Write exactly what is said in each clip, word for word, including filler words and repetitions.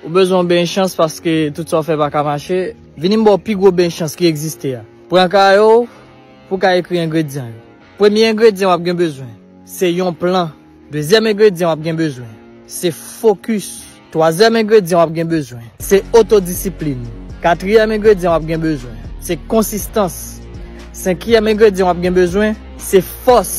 Ou bezwen yon beny chans paske tout sa w fè pa ka mache. Vini m ba w pi gwo beny chans ki egziste a. Pran kaye w pou w ka ekri engredyan yo. Premye engredyan w ap gen bezwen, se yon plan. Dezyèm engredyan w ap gen bezwen, se fokis. Twazyèm engredyan w ap gen bezwen, se otodisiplin. Katriyèm engredyan w ap gen bezwen, se konsistans. Senkyèm engredyan w ap gen bezwen, se fòs.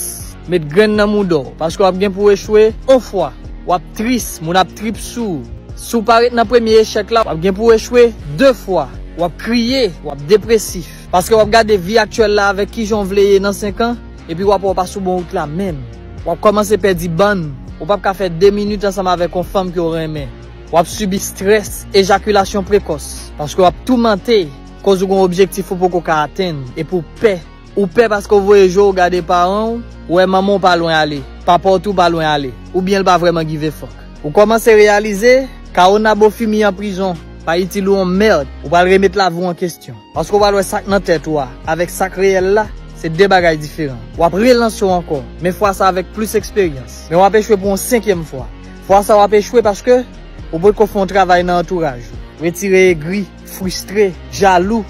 Met grenn nan mouda w, paske w ap gen pou w echwe yon fwa. W ap tris, moun ap trip sou ou. Si w pa ret nan premye echèk la, w ap gen pou w echwe de fwa. W ap kriye, w ap depresif. Paske w ap gade vi aktyèl la avèk kijan w vle ye nan senk an, epi w ap wè w pa sou bon wout la menm. W ap kòmanse pèdi bann. Ou p ap ka fè de minit ansanm avèk yon fanm ke w renmen. W ap sibi strès, ejakilasyon prekòs, paske w ap toumante koz ou gen yon objektif ou poko ka atenn, epi w pè. Ou pè paske w voye je w gade paran w, ou wè manman w pa lwen ale, papa w tou pa lwen ale, oubyen l pa vrèman give a fuck. Ou kòmanse reyalize, kawona bo fimi an prizon pa itil ou yon mèd. Ou pral remet lavi w an kesyon. Paske w pral wè sa k nan tèt ou a avèk sa k reyèl la, se de bagay diferan. W ap relanse w ankò, men fwa sa avèk plis eksperyans. Men w ap echwe pou yon senkyèm fwa. Fwa sa w ap echwe paske ou potko fè yon travay nan antouraj ou. Retire egri, fristre, jalou,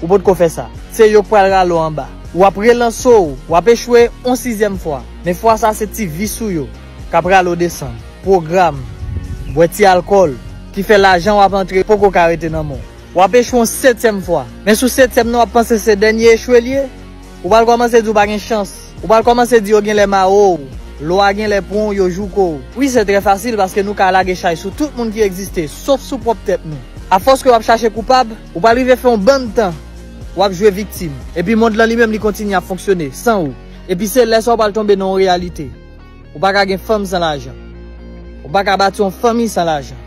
ou potko fè sa. Se yo k pral rale w anba. W ap relanse w, w ap echwe yon sizyèm fwa. Men fwa sa se ti vis ou yo k ap rale w desann. Pwogram, bwè ti alkòl, ki fè lajan w ap antre poko ka rete nan men w. W ap echwe yon setyèm fwa. Men sou setyèm nan w ap panse se dènye echwe l ye, ou pral kòmanse di w pa gen chans. Ou pral kòmanse di yo genlè mare w, lwa genlè pran w, yo jouke w. Wi, se trè fasil paske nou ka lage chay sou tout moun ki egziste, sof sou pwòp tèt nou. Afòs ke w ap chache koupab, ou pral rive fè yon bann tan w ap jwe viktim. Epi mond lan li menm li kontinye ap fonksyone san ou. Epi se lè sa w pral tonbe nan yon reyalite. Ou pa ka gen fanm san lajan. Ou pa ka bati yon fanmi san lajan.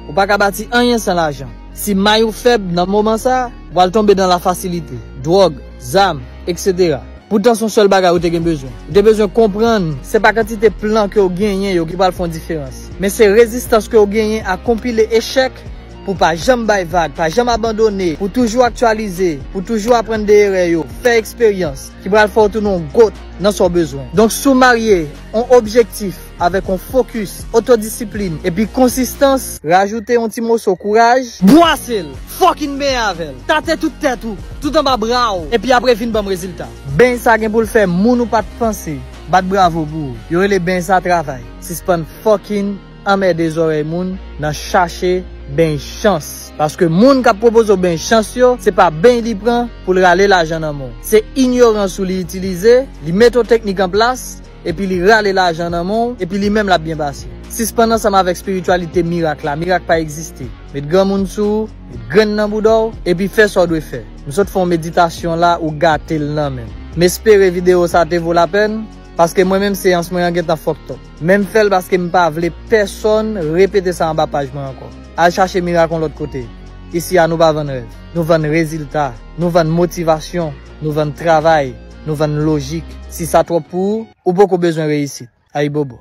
Ou pa ka bati anyen san lajan. Si may ou fèb nan moman sa, ou pral tonbe nan lafasilite, dwòg, zam, etsetera. Poutan se yon sèl bagay ou te gen bezwen. Ou te bezwen konprann se pa kantite plan ke w genyen yo ki pral fè yon diferans, men se rezistans ke w genyen a konpile echèk pou pa janm bay vag, pa janm abandone, pou toujou aktyalize, pou toujou aprann de erè yo, fè eksperyans ki pral fè w tounen yon got nan sa w bezwen. Donk, si w marye yon objektif avèk yon fokis, otodisiplin, epi konsistans, rajoute yon ti moso kouraj, bwase l, fucking benyen avè l, tate tout tèt ou, tout anba bra w, epi apre vin ban m rezilta. Beny sa gen pou l fè moun ou pa t panse bat bravo pou ou. Yo rele beny sa travay. Sispann fucking anmède zòrèy moun nan chache beny chans. Paske moun k ap pwopoze w beny chans yo, se pa beny li pran pou l rale lajan nan men w. Se inyorans ou li itilize, li mete yon teknik an plas, epi li rale lajan nan men w, epi li menm l ap byen pase. Sispann ansanm avèk espirityalite mirak la, mirak pa egziste. Met granmoun sou ou, met grenn nan bouda w, epi fè sa w dwe fè. M sot fè yon meditasyon la, ou gate l nan men m. M espere videyo sa te vo lapèn, paske mwen menm seyans mwen an gentan fucked up. Men m fè l paske m pa vle pèsonn repete sa anba paj mwen ankò. Al chache mirak yon lòt kote. Isi a nou pa vann rèv. Nou vann rezilta. Nou vann motivasyon. Nou vann travay. Nou vann lojik. Si sa twòp pou ou, ou poko bezwen reyisit. Ayibobo.